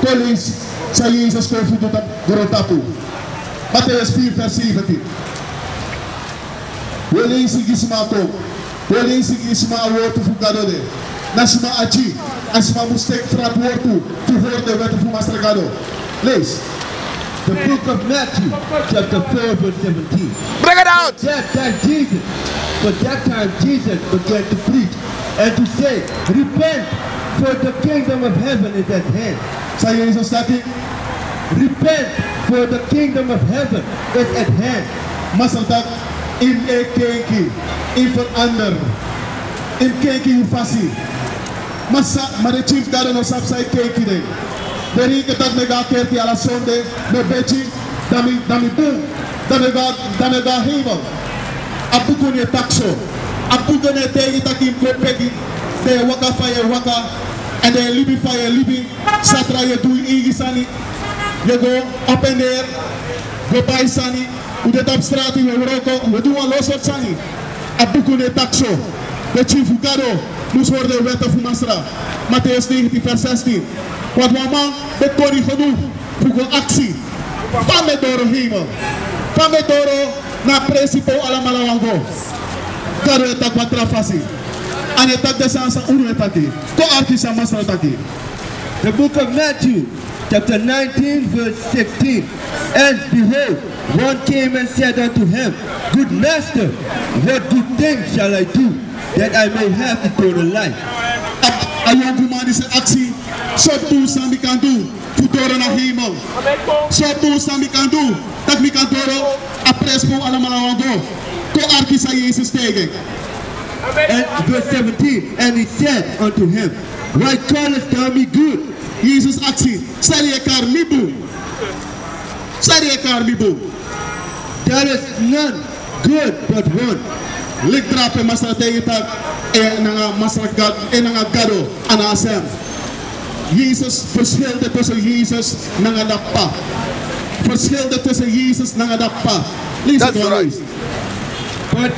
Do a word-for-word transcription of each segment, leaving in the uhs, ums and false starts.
Kon leisi san Yesus kon fu du tapu grontapu. Mateus firi vers zeventien. Wi leisi gi sma kon. Wi leisi gi sma a wortu fu Gado de. Na sma a gi. A sma mus teki frapu wortu fu hori den wèt fu Masra Gado. Leisi. The book of Matthew, chapter four, verse seventeen. Bring it out! That time Jesus, but that time Jesus began to preach and to say, "Repent, for the kingdom of heaven is at hand." San Yesus taki? "Repent, for the kingdom of heaven is at hand." Masra taki, yu mus e kenki, yu mus ferander, yu mus kenki yu fasi. Ma san, ma den pikin fu Gado no sabi san e kenki den. Den e denki taki mi e go na kerki ala sonde, mi e begi, dan mi, dan mi bun, dan mi e go, dan mi e go na heimel. A buku no e taki so. A buku no e taigi taki yu mus go begi, dan yu e waka fa yu e waka, èn dan yu e libi fa yu e libi. Satra yu e du yu eigi sani, yu e go op en neer, go bai sani, un de tapu strati, un e wroko, un e du wan lo sortu sani. A buku no e taki so. Den pikin fu Gado mus hori den wèt fu Masra. Mateus negentien vers zestien. Want wan man ben koni genoeg fu go aksi fa mi e doro heimel, fa mi e doro na a presi pe un alamala wani go. Gado e taki wan tra fasi. A no e taki den sani san unu e taki. Kon arki san Masra taki. The book of Matthew, chapter nineteen, verse sixteen. And behold, one came and said unto him, "Good master, what good thing shall I do that I may have eternal life?" A, a yonkuman disi e aksi, sortu bun sani mi kan du fu doro na heimel? Sortu bun sani mi kan du, taki mi kan doro a presi pe un alamala wani go? Kon arki san Yesus taigi en. And verse seventeen, and he said unto him, "Why callest thou me good?" Yesus aksi, san yu e kari mi bun? San yu e kari mi bun? There is none good but one. Leki drape Masra taigi taki, en nanga Masra Gado, en nanga Gado a na a sem. Yesus, verschil de tussen Yesus nanga dati P'pa. Verschil de tussen Yesus nanga dati P'pa. Leisi. That's right. But,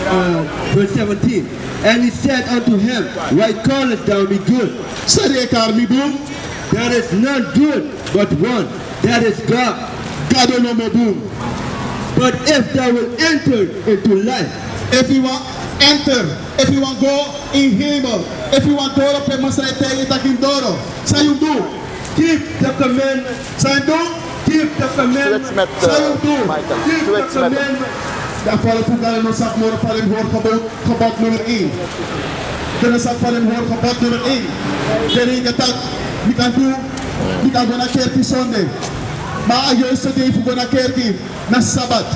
uh, verse seventeen, and he said unto him, "Why callest thou me good?" San yu e kari mi bun? There is none good but one, that is God. Gado nomo bun. But if thou wilt enter into life, efu yu wani enter, efu yu wani go ini heimel, efu yu wani doro pe Masra e taigi yu taki yu mus doro, san yu mus du? Keep the commandments. San yu mus du? Keep the commandments. San yu mus du? Keep the commandments. Dan a folku fu Gado no sabi moro fa den mus hori gebod, gebod nummer één. Den no sabi fa den mus hori gebod nummer één. Den e denki taki mi kan du, mi kan go na kerki sonde. Ma a juiste dei fu go na kerki na Sabat.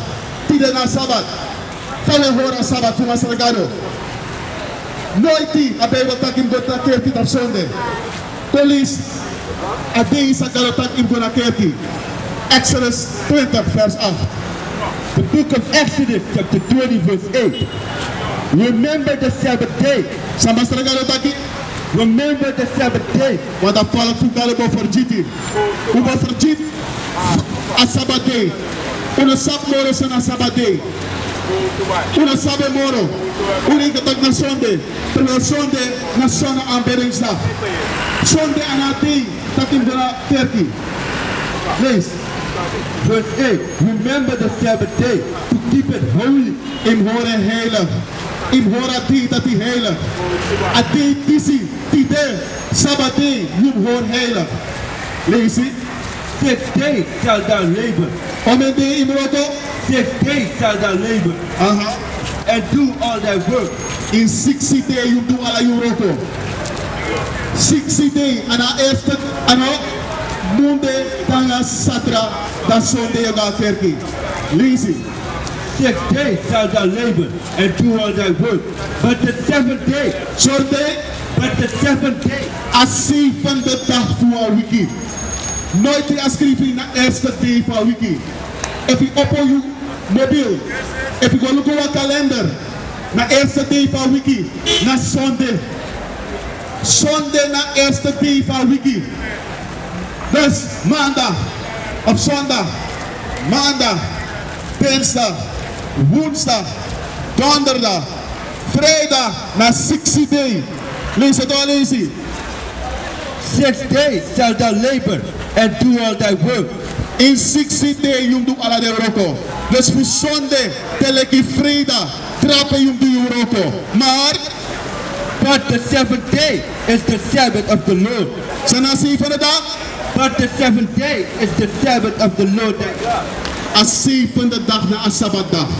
Tide na Sabat. Fa wi e hori a Sabat fu Masra Gado? Noiti a Bijbel taki yu mus go na kerki tapu sonde. Kon leisi a dei san Gado taki yu mus go na kerki. Exodus twintig vers acht. The book of Exodus, chapter twenty, verse eight. Remember the Sabbath day. San Masra Gado taki? Remember the Sabbath day. Want a folku fu Gado bo fergiti. Un bo fergiti a Sabat dei. Un no sabi moro san na Sabat dei. Un no sabi moro. Un e denki taki na sonde. Terwijl sonde na sonde aanbiddingsdag. Sonde a no a dei taki yu mus go na kerki. Leisi. Verse eight. Remember the Sabbath day to keep it holy. Yu mus hori en heilig. Yu mus hori a dei dati heilig. A dei disi, tide, Sabat dei, yu mus hori heilig. Leisi. Six days shalt thou labor. Omeni dei yu mus wroko? Six days shalt thou labor. Aha. And do all thy work. Ini siksi dei yu mus du ala yu wroko. Siksi dei, a no eerste, a no munde, nanga satra, dan sonde yu e go na kerki. Leisi. Six days shalt thou labor and do all thy work. But the seventh day, sonde, but the seventh day, a seibi dei fu a wiki. Noiti a skrifi na eerste dei fu a wiki. Efu yu opo yu mobiel, efu yu go luku wan kalender, na eerste dei fu a wiki na sonde. Sonde na eerste dei fu a wiki. Dus maandag of zondag, maandag, dinsdag, woensdag, donderdag, vrijdag na siksi dei. Leisi, toch, leisi. Six days shalt thou labor and do all thy work. In siksi dei yu mus du ala den wroko. Dus fu sonde te leki freida, drape yu mus du yu wroko. Maar But the seventh day is the Sabbath of the Lord. San na a zevende dag? But the seventh day is the Sabbath of the Lord thy God. A zevende dag na a sabatdag.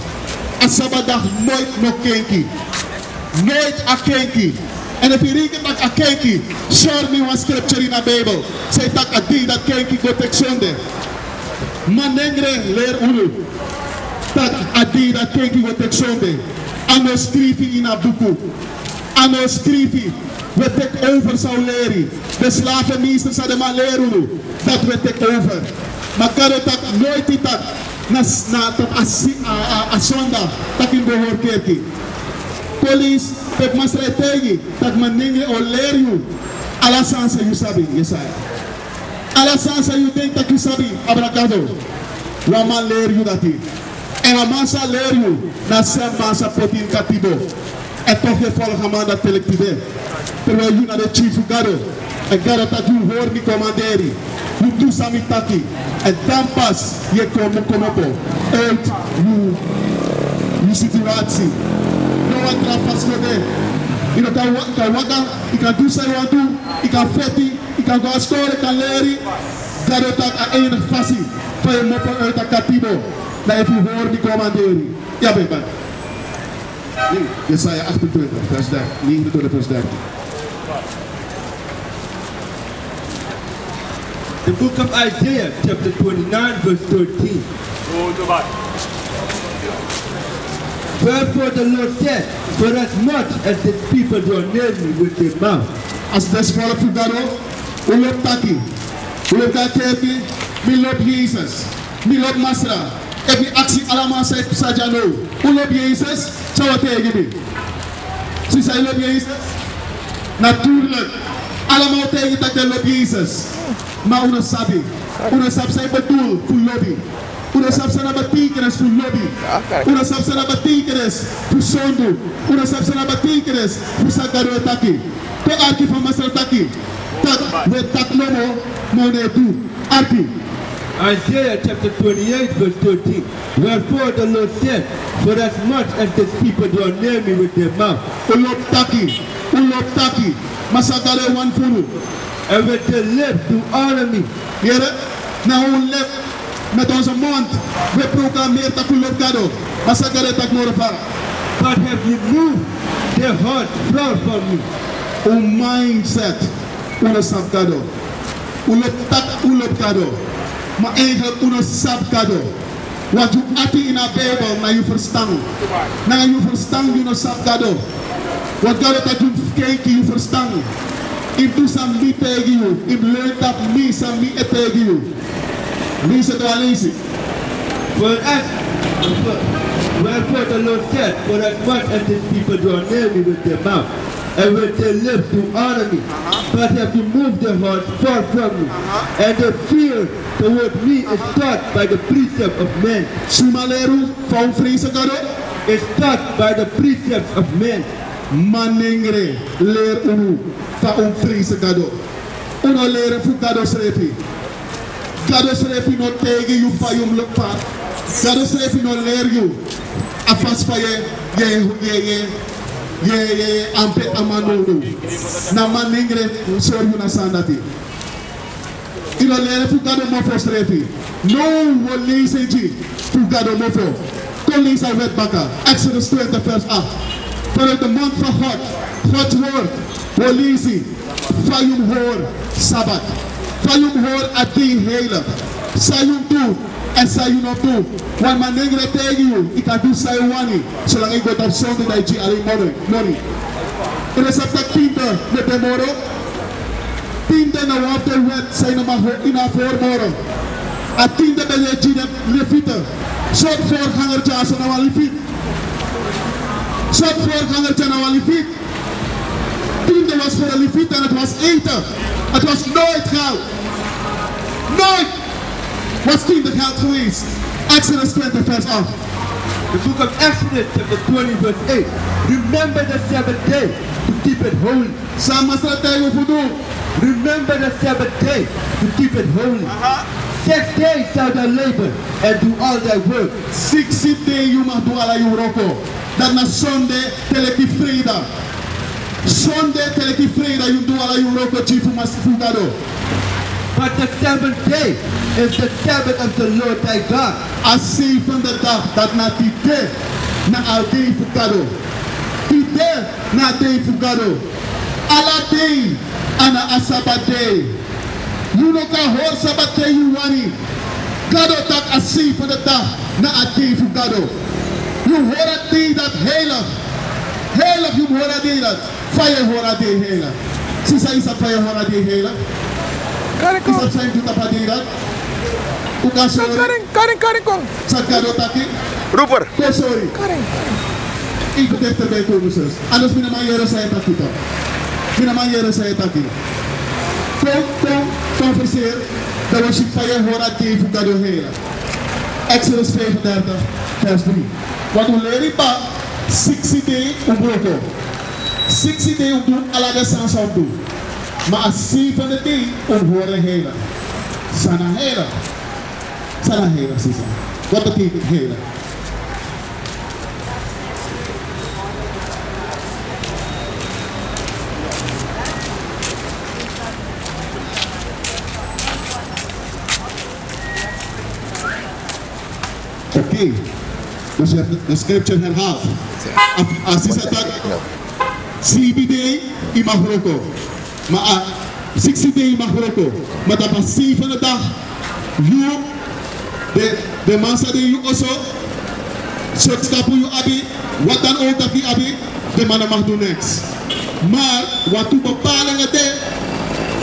A sabatdag nooit no kenki. Nooit a kenki. En efu yu reken tak' a kenki, show mi wan scripture ini a Bijbel san e taki a dei dati kenki go teki sonde. Manengre, leri unu tak' a dei dati kenki go teki sonde. A no skrifi ini a buku. A no skrifi. We teki over san un leri. Den slavenmeester san den man leri unu, dati we teki over. Ma Gado taki noiti taki na, na tapu a si, a, a, a sonde taki yu go hori kerki. Polis, pe Masra e taigi taki manengre o leri yu ala sani san yu sabi, Yesaya. Ala sani san yu denki tak' yu sabi, abra Gado. Wan man leri yu dati. Èn a man san leri yu na a srefi man san poti yu ini katibo. Èn toch yu e folgu a man dati te leki tide. Terwijl yu na den chief fu Gado. Èn Gado taki yu hori mi komanderi. Yu du san mi taki. Èn dan pas yu e kon, komopo uit yu, yu situasi. No wan tra fasi no de. Yu no kan wa-, kan waka, yu kan du san yu wani du, yu kan feti, yu kan go na skol, yu kan leri. Gado taki a enige fasi fa yu e komopo uit a katibo na efu yu hori mi komanderi. Ya, ben, ben. Yesaya achtentwintig, vers dertien, negenentwintig, vers dertien. The book of Isaiah, chapter twenty-nine, verse thirteen. Wherefore the Lord said, for as much as this people draw near me with their mouth. Als this volk fu Gado, un lobi taki, un lobi taki, mi lobi Jesus, mi lobi Masra. Efu mi aksi ala man san e psa dya now, un lobi Jesus, san un o taigi mi? Sisa, yu lobi Jesus? Natuurlijk. Ala man o taigi tak' den lobi Jesus. Ma un no sabi. Un no sabi san yu bedoel fu lobi. Un no sabi san na betekenis fu lobi. Un no sabi san na betekenis fu sondu. Un no sabi san na betekenis fu san Gado e taki. Kon arki fa Masra taki. Tak' we taki nomo, ma un no e du. Arki. Isaiah chapter twenty-eight, verse thirteen. Wherefore the Lord said, for as much as this people draw near me with their mouth. Un lobi taki, un lobi taki, ma san Gado wani fu unu? And with their lips do honor me. Yere, na un libi, met onze mond, we proclameri tak' un lobi Gado. Ma san Gado e taki moro fara? But have removed their heart far from me. Un mindset, un no sabi Gado. Un lobi taki un lobi Gado. Ma eigenlijk un no sabi Gado. Want yu ati ini a Bijbel na yu ferstan. Na yu ferstan yu no sabi Gado. Want Gado taki yu mus kenki yu ferstan. Yu mus du san mi taigi yu. Yu mus leri tapu mi san mi e taigi yu. Leisi, dan leisi. For as, for, wherefore the Lord said, for as much as this people draw near me with their mouth, and with their lips do honor me, but have removed their heart far from me, and their fear toward me is taught by the precept of men. Suma leri unu fa un fresi Gado? Is taught by the precepts of men. Manengre leri unu fa un fresi Gado. Un no leri fu Gado srefi. Gado srefi no taigi yu fa yu mus lobi fa. Gado srefi no leri yu a fasi fa yu e, yu e, yu e, yu e, yu e, yu e ampe a man nownow. Na manengre sori yu na a sani dati. Yu no leri fu Gado mofo srefi. Now un o leisi gi fu Gado mofo. Kon leisi a wet baka. Exodus twenty vers acht. Vanuit de mond van God, Gods woord, un o leisi fa yu mus hori Sabat. Fa yu mus hori a dei heilig. San yu mus du èn san yu no mus du. Wan manengre taigi yu, yu kan du san yu wani. Solanga yu go tapu sonde dan yu gi ala yu moni, moni. Un no sabi taki tiende no de moro? Tiende na wan fu den wet san yu no mag hori, yu no abi fu hori moro. A tiende ben de gi den Levite. Sortu voorganger dyaso na wan Levite? Sortu voorganger dya na wan Levite? Tiende was voor de Levite en het was eten. Het was nooit geld. Nooit was tiende geld geweest. Exodus twenty vers acht. The book of Exodus, chapter twenty, verse eight. Remember the Sabbath day to keep it holy. San Masra taigi un fu du? Remember the Sabbath day to keep it holy. Aha. Six days shalt thou labor and do all thy work. Siksi dei yu mag du ala yu wroko. Dati na sonde te leki freida. Sonde te leki freida yu du ala yu wroko gi fu Masra fu Gado. But the seventh day is the Sabbath of the Lord thy God. A seibi fu a dei, dati na tide, na a dei fu Gado. Tide na a dei fu Gado. Ala dei a na a Sabati dei. Yu no kan hori Sabati te yu wani. Gado taki a seibi fu a dei na a dei fu Gado. Yu hori a dei dati heilig. Heilig yu hori a dei dati. Fa yu e hori a dei heilig? Sisa, yu sabi fa yu e hori a dei heilig? Kari kon. Yu sabi san yu du tapu a dei dati? Un kan sori. Kari, kari, kari kon. San Gado taki? Roeper. Kon sori. Kari. Yu fu dichterbij komen, zus. Anders mi no man yere san yu e taki, toch. Mi no man yere san yu e taki. Kon, kon, converseer. Dan wi si fa yu e hori a dei fu Gado heilig. Exodus vijfendertig, vers drie. Want un leri kaba, siksi dei un wroko. Siksi dei un du ala den sani san un du. Ma a seibi fu a dei un hori en heilig. San na heilig? San na heilig, sisa? Wat betekent heilig? Oké. Dus yu habi de scripture herhaald. A, a sisa taki, seibi dei yu mag wroko. Ma a siksi dei yu mag wroko. Ma tapu a seibi fu a dei, yu, den, den man san de yu oso, sortu skapu yu abi, wat dan ook dati yu abi, den man no mag du niks. Maar wantu bepalingen de,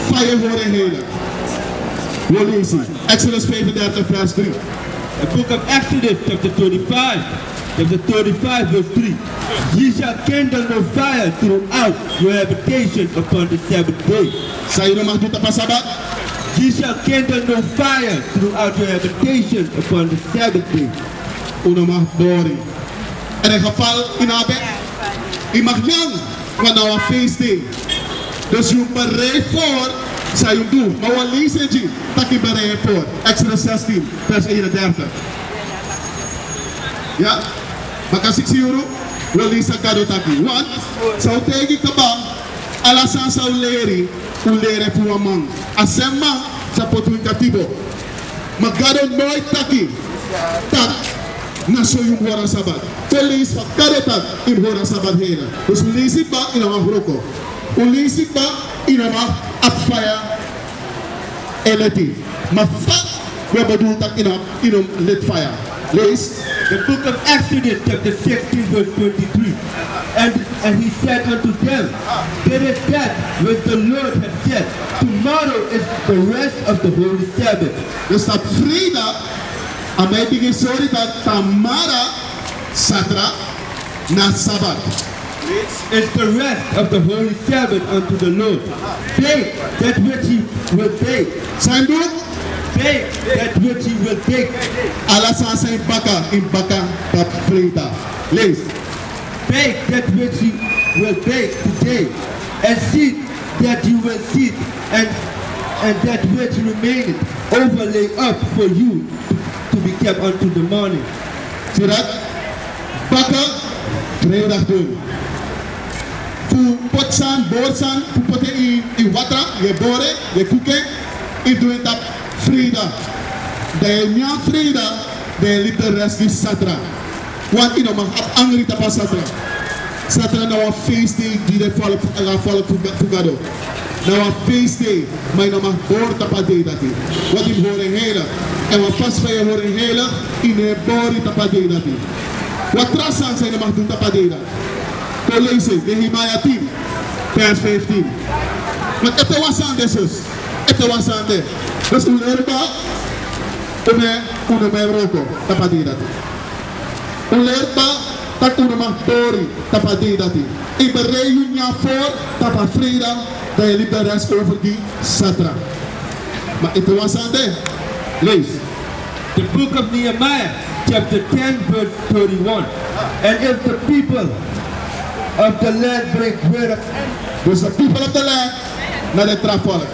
fa yu e hori en heilig. Wi o leisi. Exodus vijfendertig, vers drie. The book of Exodus, chapter twenty-five, chapter thirty-five, verse three. Ye shall kindle no fire throughout your habitation upon the Sabbath day. San yu no mag du tapu a Sabati? Ye shall kindle no fire throughout your habitation upon the Sabbath day. Un no mag bori. En a geval ini a bed, yu mag nyan, want na wan feestdei. Dus yu bereid voor san yu du. Ma wi o leisi gi, taki bereid voor. Exodus zestien, vers eenendertig. Ya? Baka siksi yuru, wi o leisi san Gado taki. Want san un taigi kaba, ala sani san un leri, un leri fu wan man. A srefi man sa poti un ini katibo. Ma Gado no e taki taki na so yu mus hori a Sabati. Kon leisi fa Gado taki yu mus hori a Sabati heilig. Dus un leisi kaba, yu no mag wroko. Un leisi kaba, yu no mag abi faya e leti. Ma fa wi e bedoel taki yu no, yu no leti faya? Leisi. The book of Exodus, chapter sixteen, verse twenty-three. And, and he said unto them, This is that which the Lord hath said, Tomorrow is the rest of the holy Sabbath. Dus tapu freida, a man e bigin sori taki tamara, satra, na Sabati. Is the rest of the holy Sabbath unto the Lord. Bake that which ye will bake. San yu mus du? Bake that which ye will bake. Ala sani san yu baka, yu baka tapu freida. Leisi. Bake that which ye will bake today, and seed that ye will seed, and, and that which remaineth over lay up for you to, to be kept unto the morning. Si dati? Baka, freida dun. Fu poti sani, bori sani, fu poti en ini, ini watra, yu e bori en, yu e kuku en, yu du en tapu freida. Dan yu e nyan freida, dan yu e libi de rest gi satra. Want yu no mag abi angri tapu a satra. Satra na wan feestdei gi den volk, ala volk fu, fu Gado. Na wan feestdei, ma yu no mag bori tapu a dei dati. Want yu mus hori en heilig. Èn wan fasi fa yu e hori en heilig, yu no e bori tapu a dei dati. Wan tra sani san yu no mag du tapu a dei dati. Kon leisi, Nehemia tin, vers vijftien. Want ete wan sani de, zus. Ete wan sani de. Dus un leri kaba, un no, un no e wroko tapu a dei dati. Un leri kaba taki un no mag bori tapu a dei dati. Yu bereid yu nyan fu tapu a freida, dan yu e libi de rest over gi satra. Ma ete wan sani de. Leisi. The book of Nehemiah, Chapter ten, verse thirty-one. And if the people of the land break bread of... Dus the people of the land, na den tra volk.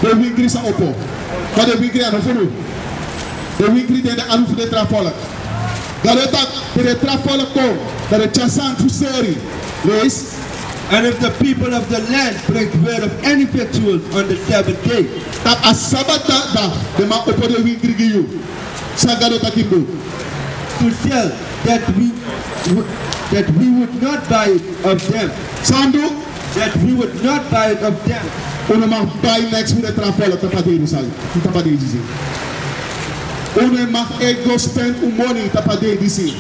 Den wingri sa opo. Ma den wingri a no fu unu. Den wingri de na anu fu den tra volk. Gado taki, te den tra volk kon, dan den tyari sani fu seri. Lees. And if the people of the land break bread of any victuals on the Sabbath day. Tapu a Sabbat dag, den man opo den wingri gi yu. San Gado taki fu du? To sell, that we, that we would not buy it of them. San du? That we would not buy it of them. Un no mag bai niks fu den tra volk tapu a dei disi. Tapu a dei disi. Un no mag e go spend un moni tapu a dei disi.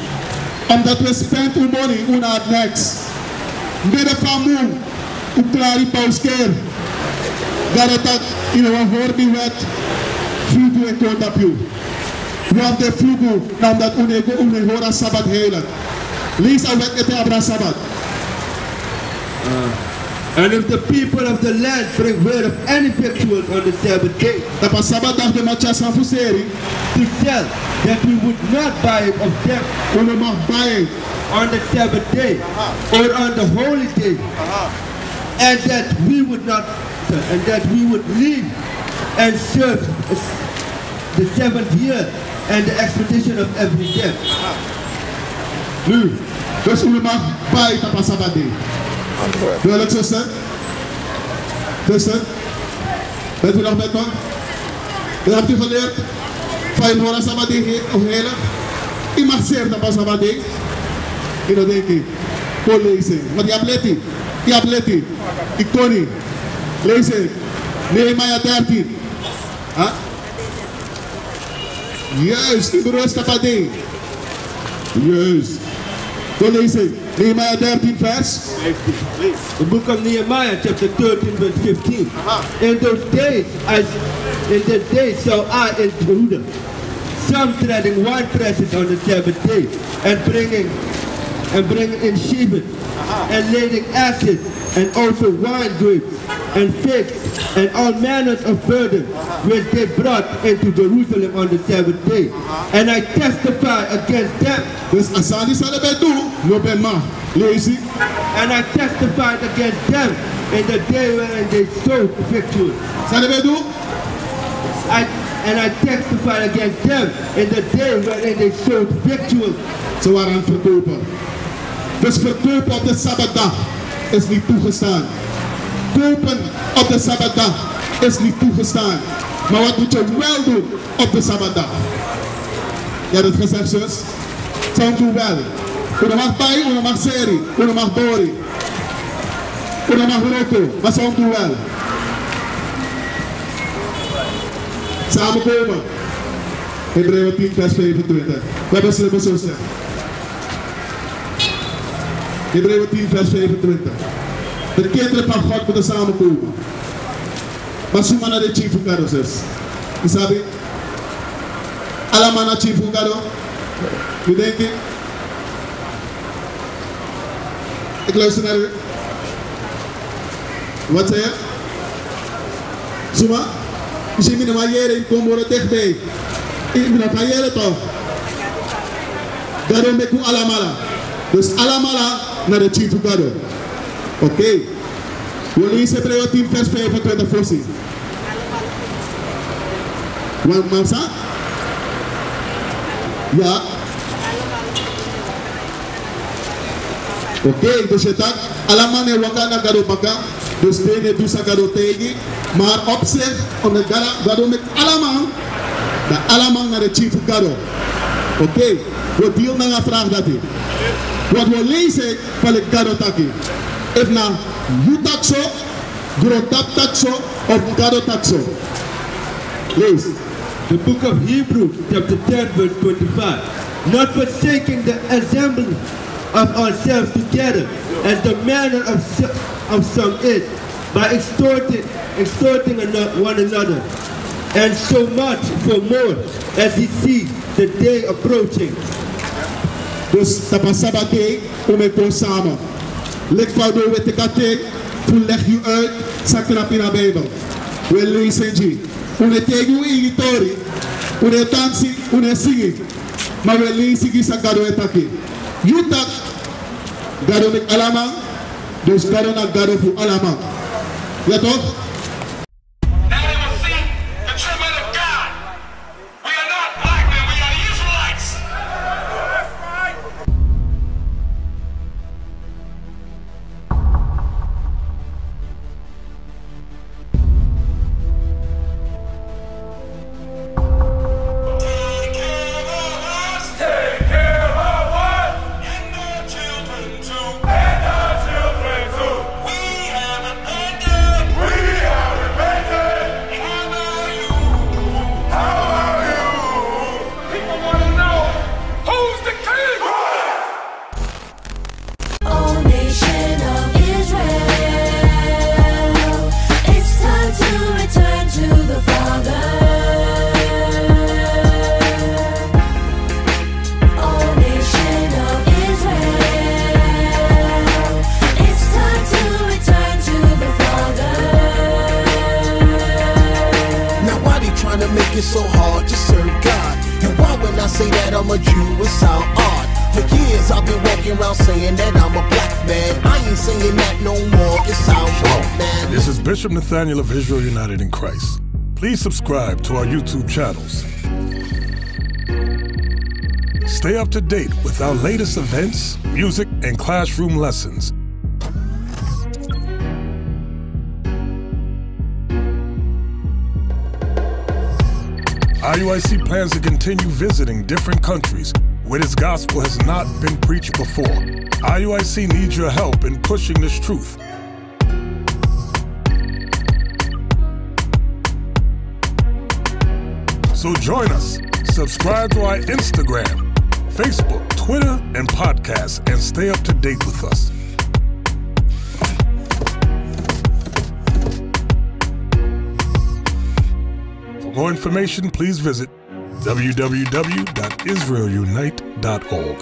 Omdat we spend un moni, un no abi niks. Midden fu a mun, un klari bouwsker. Gado taki, yu no wani hori mi wet. Fluku e kon tapu yu. Wan fu den fluku na omdat un no e go, un no e hori a Sabbat heilig. Lees a wet ete abra Sabbat. Uh, and if the people of the land bring bread of any victual on the Sabbath day, tapu a Sabbat dag den man tyari sani fu seri, to sell, that we would not buy it of them. Un no mag bai. On the Sabbath day, or on the holy day, and that we would not, and that we would live and serve the seventh year and the expedition of every death. Nu, dus un no mag bai tapu a Sabbat day. Duidelijk, zuster? Zuster? Bent u nog met me? U hebt u geleerd? Fa yu no hori a Sabbat day he-, of heilig. Yu no mag seri tapu a Sabbat day. Yu no denki. Kon leisi. Ma yu abi leti. Yu abi leti. Yu koni. Leisi. Nehemia dertien. Ha? Juist, yu berust tapu a dei. Juist. Kon leisi. Nehemia dertien vers fifteen, please. The book of Nehemiah, chapter thirteen, verse fifteen. Aha. In those days, I, in the days saw I in Judah some treading wine presses on the Sabbath day, and bringing, and bringing in sheaves, aha, and lading asses, and also wine grapes and figs, and all manners of burden, aha, which they brought into Jerusalem on the Sabbath day. Aha. And I testify against them. Dus a sani san den ben du, no ben mag. Leisi. And I testified against them in the day wherein they sowed victuals. San den ben du? I, and I testified against them in the day wherein they sowed victuals. Ze waren aan het verkopen. Dus verkopen op de Sabbatdag is niet toegestaan. Kopen op de Sabbatdag is niet toegestaan. Maar wat moet je wel doen op de Sabbatdag? Ja, dat gezegd, zus. San un du wel. Un no mag bai, un no mag seri, un no mag bori. Un no mag wroko, ma san un du wel. Samenkomen. Hebreeën tien vers vijfentwintig. We hebben slimme zussen. Hebreeën tien vers vijfentwintig. De kinderen van God moeten samenkomen. Ma suma na den pikin fu Gado, zus? Yu sabi? Ala man na pikin fu Gado? Yu denki? Ik luister naar u. Wat zei je? Suma? Yu si, mi no man yere, yu kon moro dichtbij. Yu no kan yere toch? Gado meki un alamala. Dus alamala na den pikin fu Gado. Oké. Wi o leisi Hebreeën tien vers vijfentwintig fosi. Wan man sa? Ya. Oké, dus yu e taki, ala man e waka na Gado baka, dus den e du san Gado taigi, maar op zich, omdat Gado, Gado meki ala man, dan ala man na den pikin fu Gado. Oké, wi o deal nanga a vraag dati. Want wi o leisi fa leki Gado taki. Efu na yu taki so, grontapu taki so, of Gado taki so. Leisi. The book of Hebrews, chapter ten, verse twenty-five. Not forsaking the assembly of ourselves together, as the manner of so-, of some is, by exhorting, exhorting ano-, one another, and so much for more as ye see the day approaching. Dus tapu a Sabbat day, un e kon sama. Leki fa un e du, un e teki a ten fu legi yu uit san knapu ini a Bijbel. Un e leisi en gi yu. Un e taigi un eigi tori. Un e dansi, un e singi. Ma wi e leisi gi san Gado e taki. Yu taki Gado meki ala man, dus Gado na Gado fu ala man. Ya toch? Now they will see the true men of God. We are not black men, we are the Israelites. Take care of us. Take care of us. And the children too. And the children too. We have repented. We have repented. How about you? How about you? People wanna know, who's the king? Who is? O nation of Israel, it's time to return to the Father. O nation of Israel, it's time to return to the Father. Now why they tryna make it so hard to serve God? And why when I say that I'm a Jew, it sound odd? For years I've been walking around saying that I'm a black man. I ain't saying that no more, it sounds wrong, man. This is Bishop Nathaniel of Israel United in Christ. Please subscribe to our YouTube channels. Stay up to date with our latest events, music, and classroom lessons. I U I C plans to continue visiting different countries where this gospel has not been preached before. I U I C needs your help in pushing this truth. So join us. Subscribe to our Instagram, Facebook, Twitter, and podcast, and stay up to date with us. For more information, please visit w w w dot israel unite dot org.